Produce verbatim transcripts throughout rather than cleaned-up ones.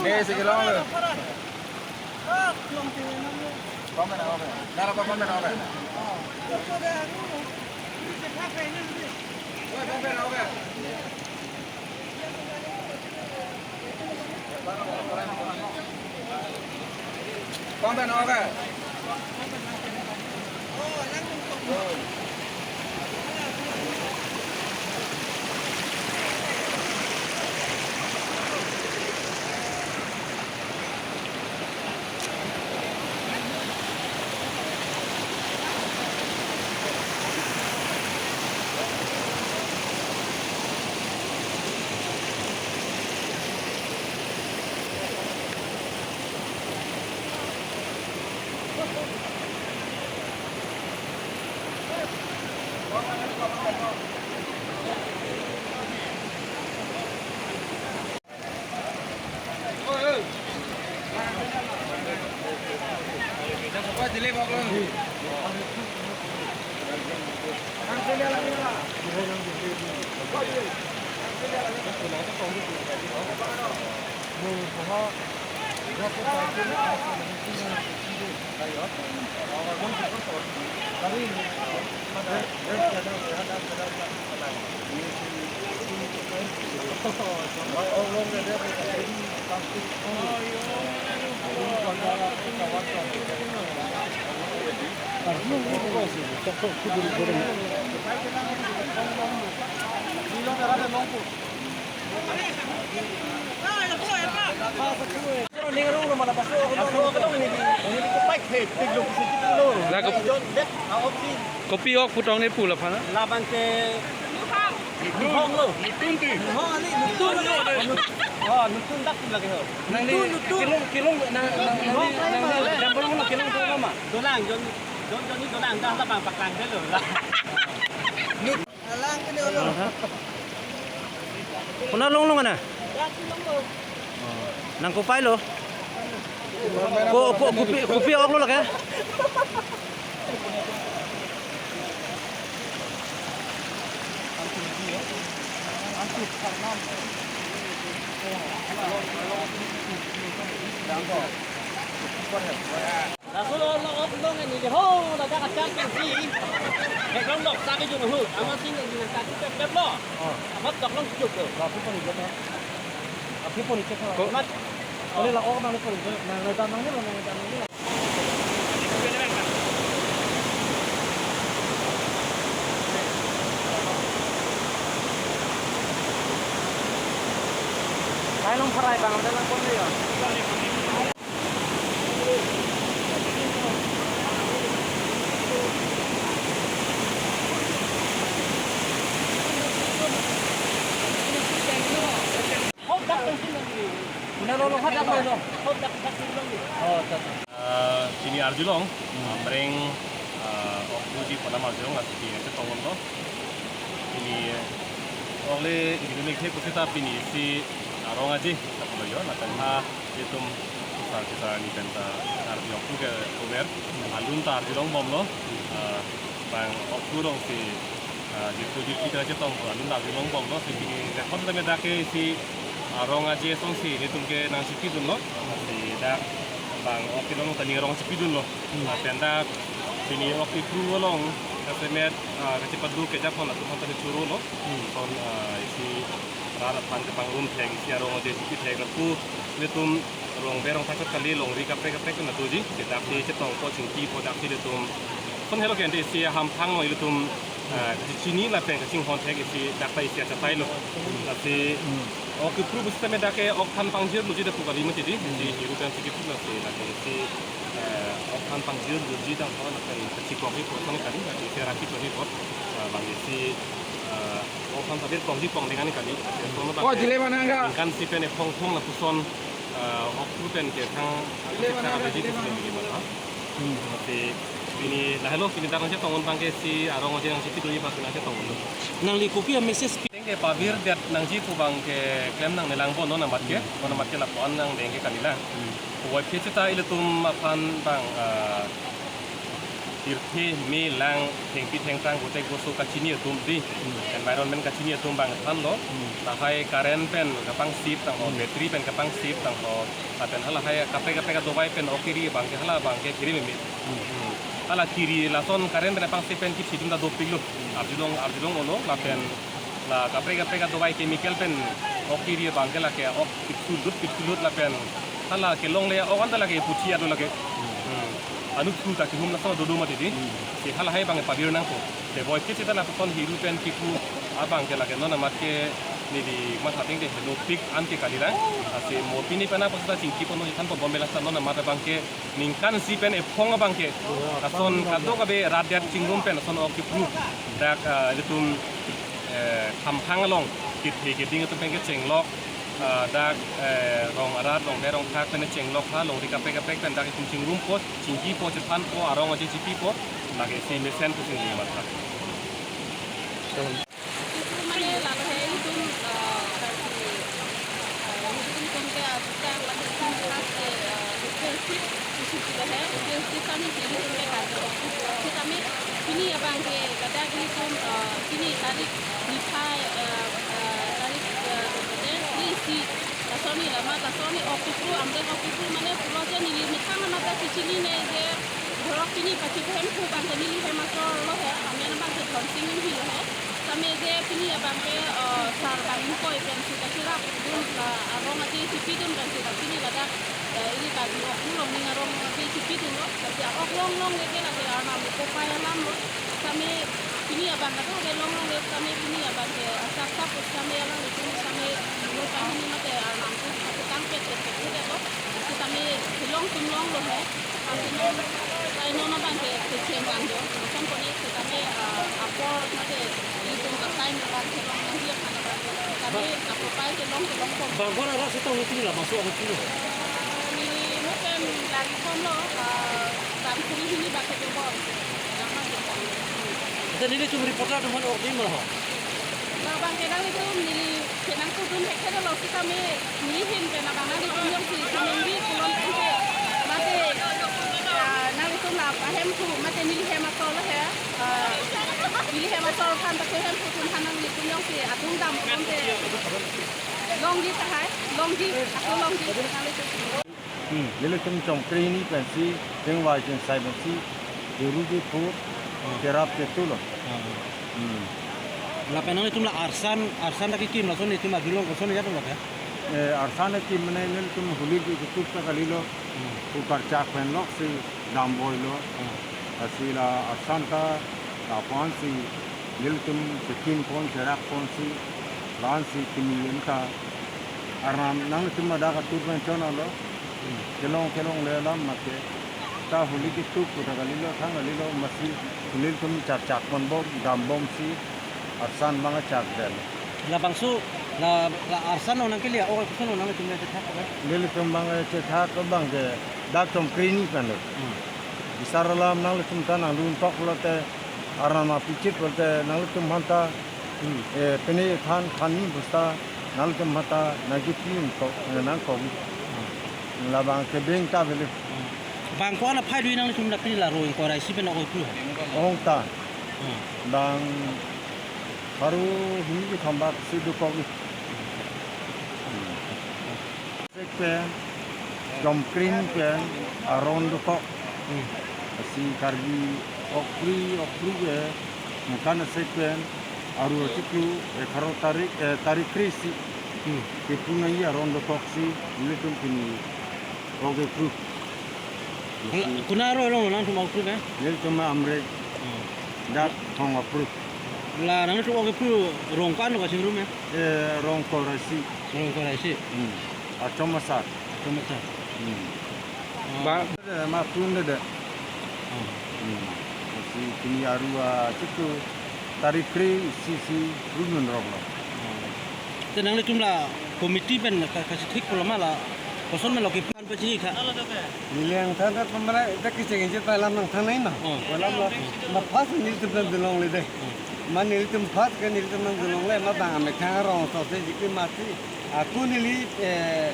Eh, sige lang. Kong pen ako, kong pen ako. Kong pen ako. La kop-, kopi ok pu tong ne pu la phana? Labang ke Nuhong lo. Nuhong ani, nutun lo. Oh, nutun dak lagi ho. Nangli nutun, nutun. Kilung, kilung, nang, nang, nangli, nangli, number one kilung tu mama. Dolang, Jon, Jon, Joni dolang, dah labang paklang deh lo. Alang ke dia lo. Kona longlong ana? Nang kopai lo? Ko, ko, kopi, kopi ok lo lake? Laso lo, lo, ok, lo, neli ho, ladak achar pensi. Heklong lok, sa kejung ahut. Amat sing neli nangkatu pep-pep lo. Oh. Amat tok long kejung lo. Lapu pon ijat na. Api pon ijat na. Ko- Amat. Kali la ok nang pon ijat. Nang, nang, nang, nang, nang, nang, nang. Lailong pharai bang, ada lang pon ya. Hot dak pensi nang ni. Una lo lo hot dak lo. Hot dak dak lo ni. Oh, dak. Eh, pini arjulong, Amreng, eh, ok duji pu alam arjulong, lasi pini chetong lo. Pini, eh, only ini mek he kusita pini si, eh, Rong Aje, tak lo yo, lapen ha, itum, sa, sa, ni penta, arjulong tu ke, over, alun ta arjulong bom lo, eh, bang ok tu rong si, ah, jirpo jirpi ta chetong pu alun ta arjulong bom lo, si pini rekhot ta me dak ke si, ah, Rong Aje asong si nelitum ke nangchipidun lo, si dak bang ok kelong ta ning rong chipidun lo. Hmm. Ah, pen dak pini ok kepru along, kasemet, ah, kachipadu kejak hon atum hon ta choro lo. Hmm. Son, ah, isi rat aphan kepangrum thek, isi arong aje chipi thek lapu nelitum rong berong thakthak kali longri kaprek kaprek na doji, ke dak si chetong po chingki po dak si nelitum. Son helo ke ante isi ahamphang lo ilitum, eh, kachini lapen kachinghon thek isi dak ta isi achatai lo. Lasi, ok kepru pusitame dak ke ok than pangjir loji dak pu kali mati di, isi hiru pen si kepru lasi, lasi isi, eh, ok than pangjir loji dak ho lapen kachikokji po son kali, lasi isi araki toji po, eh, bang isi, eh, ok than sadir kongji pong dengan kali. Lasi son bang Oh, ke jile mana enggak? Ningkan isi pen ephong phong lapuson eh, ok kepru pen ke thang, Ile mana kita ada di di sini mana? Di mana? Hmm. Tapi pini lahelo pini dak nangchetong un bang ke si arong aje nangchipi doji pas nangchetong un. Nangli kopi a-message pi- Tengke pavirdet nangji pu bang ke klem nang nelang bon non amat ke, Hmm. bon amat ke lapu-an nang dengke kali lang. Hmm. Puvoiphit seta ilitum aphan bang, eh, Pirthe, me, lang, thengpi thengphrang, gotek goso kachini atum di, environment kachini atum abang thanlo. Lahai current pen kapangsip tangho, battery pen kapangsip tangho, lapen halahai kaprek kaprek adovai pen ok kiri abangke, hala abangke kiri meme. Hala kiri lason current pen kapangsip pen kip situm ta dopiklo. Arjulong, arjulong olo, lapen la kaprek kaprek adovai chemical pen ok kiri abangke lake ok pitsulut pitsulut lapen hala kelongle ok anta lake puthi ado lake. Hmm. Anuthu ta kihum laso dodo mati di. Si halahai abangke pabirnangpo. Te boi kit seta lapuson hiru pen kipu abangke lake non amat ke neli matha ateng te helopik anke kalirang. Lasi mo pini pen apot ta chingki pon than pon bom bela sa non amat abangke ningkan isi pen ephong abangke lason kadokave rat det chingrum pen lason ok kipru dak, ah, ilitum, eh, khamphang along kithe kiding atum pen kechenglok, ah, dak, eh, rong arat rong de rong thak pen chenglok ha longri kaprek kaprek pen dak itum chingrumpo, chingkipo, chethanpo, arong aje chipipo, lake si mesen pu chingrum matha. Itum mane lalo he itum, eh, karbi, eh, itum itum ke ajutang mane itum khas ke, eh, itum sip itum ke he, itum sip kami ke itum ke karbi office office kami pini abangke ladak itum, eh, pini tarik niphai, eh, eh, tarik, eh, ni si, lasoni lama lasoni ok kipru amdeng ok kipru mane pulo je neli methang mata kechinine je borok pini pachi phem pu abangke neli hem asor lo he, amen abangke Dhonsing Enghi lo he. Tame je pini abangke, eh, sar abang ingkoi pen si kachirap dun, eh, arong aje chipidun pen si pini ladak, eh, ili karbi ok pu longning arong aje chipidunlo. Lasi ok longlongle ke lake arnam kopai alamlo. Tame pini abang kadokave longlongle tame pini abangke asap sap tame alanglitum tame lo kahini mate arnam pu tangpet pet pet lo. Lasi tame kelong tum longlo he. Lasi non, lasi non abangke kecheng lang do. Lason koni tame, ah, apor mate itum ka time lang kelong lang dia kana abang. Tame kapopai kelong kelong ko. Bang kona rak sitong itu lah masuk apa itu? Neli mo pen lari kom lo, ah, bang kuri hini bang ke bor. Ita nelitum reporter teman ok di mana? Bang bang kenang itu neli kenang tudun hek hek lo sitame neli hin kenang bang nelitum jongsi siningri kulon tangke. Mate, ah, nanglitum la ahem pu mate neli hem asor lo he. Ah, neli hem asor than ta ke hem pu tun than nanglitum jongsi atum dam kulon te. Longji tahai, longji, ako longji nanglitum. Hmm. Nelitum chomkri hini pensi, chingvai chingsai pensi, jeru jephur, hmm, cherap chetu lo. Hmm. Hmm. Lapen nanglitum la arsan, arsan ta kekim lason nelitum ajulong koson ya tum la ya? Eh, arsan kekim mane nelitum huli ketup ta kalilo. Hmm. Ukar chak pen loksi damboi lo. Hmm. Lasi la arsan ta lapu-an si nelitum kekim pon cherak ponsi la-an si pini anta arnam nanglitum adak atur pen chonlo. Kelong kelongle alam mate ta huli ketup pu ta kalilo thang kalilo masi nelitum chak chak pon bom dam bomsi arsan abang chak del. Labangso la, la arsan nang kili ok koson nanglitum ya chethak ke? Nelitum abang chethak abangke dak chomkri hini pen lo. Hmm. Bisar alam nanglitum ta nangdun tok lote arnam apichit lote nanglitum aphan ta, hmm, eh, pini than than ni busta nanglitum aphan ta nangkipi ko, eh, nangkok. Hmm. Labang kebeng ta beli. Hmm. Bang ko-an aphai dui nanglitum la pini la rong ingkoi ra isi pen ok kipru? Ong ta. Hmm. Bang paru hini kethom bak si dokok. Hmm. Sek pen, chomkri hini pen, aron dokok. Hmm. Lasi Karbi okpri, okpri ke, ningkan sek pen, aru achitu, ekharo tarik, eh, tarik kre-isi. Hmm. Kepuna i aron dokok si, nelitum pini ok kipru. Kuna, kuna aro rong nangtum ok kipru ke? Nelitum Amrek. Hmm. Dak thong apru. La nangtum ok kipru rong ko-an lo kachingrum ya? Eh, rong ingkoi ra isi. Rong ingkoi ra isi. Hmm. Achom asar. Achom asar. Hmm. Ah. Ba, eh, ma tun de de. Ah. Hmm. Si pini aru achitu tarik kre-isi si runun rong lo. Ah. Te nanglitum la committee pen ka, kachethik pulo ma la koson ma lo ke pan pachini kha. Neli angthan ta pamara dak kecheng injit pa alam nangthan nai ma. Oh. Alam lo. Ma first nelitum nangdunlongle de. Oh. Ma nelitum first ke nelitum nangdunlongle ma bang amethang arong so se jiki mati. Ako neli, eh,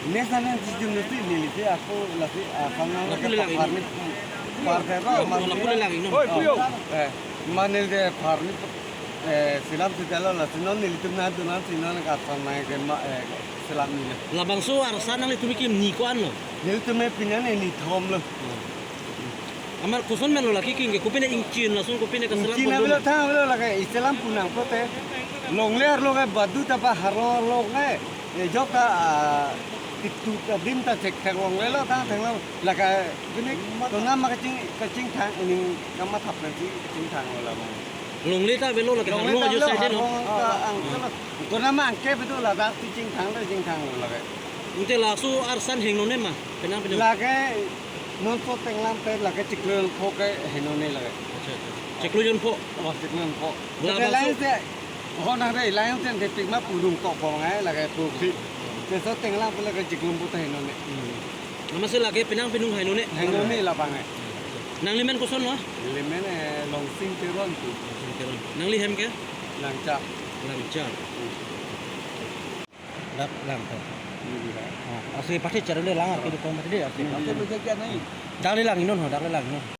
ne sana jijum nasi neli si ako lasi, ah, sana aku neli lang parni. Parke ro, Labangso mane, lapu le lang inon. Oi, puyo. Eh, mane de parni, eh, selam si dalo la, si non nelitum nangdun nang, si non kasan nang ke ma, eh, selam neli. Labangso arsa nanglitum kimi ko-an lo? Nelitum kimi pini neli thom lo. Amat koson melo lake king ke, kopine ingchin lason kopine kaselam. Ingchin pon avelo lo. Thang avelo lake, iselam punang pote. Longle arlo ke badu ta ba harlo longle. Ejok ta, ah, tiktu ta dim ta chek thek longle lo thang thang lo. Lake, pini konat ma kaching, kachingthang, ining kamathap kaching, kachingthang lo labang. Longle ta avelo lake, longle harlo ta ajo avelo side lo. Harlo ta ang, ah, lo. Konat ma angke bedo ladak kachingthang ta chingthang lo lake. Ante laso arsan hengnone ma, penang penang. Lake, non so tenglam te lake chiklo jon pho ke hengnone lake. Acha, acha. Chiklo jon pho. Oh, chiklo jon pho. Labangso. Te line se, ho na re line se de tik ma pudung to bong ai lake pu khi. Te so tenglam pula ke chiklo jon pho ta hengnone. Hmm. Amatsi lake penang penang hengnone. Hengnone labang ai. Nangli men koson lo? Neli men, eh, Longsing Teron pu. Longsing Teron. Nangli hem ke? Langcha. Langcha. Dak lang to. Ini dia. Ah, asi pasti charule lang, api dukong pasti dia, asi. Ini dia. Dak le lang inon ho, dak le lang inon.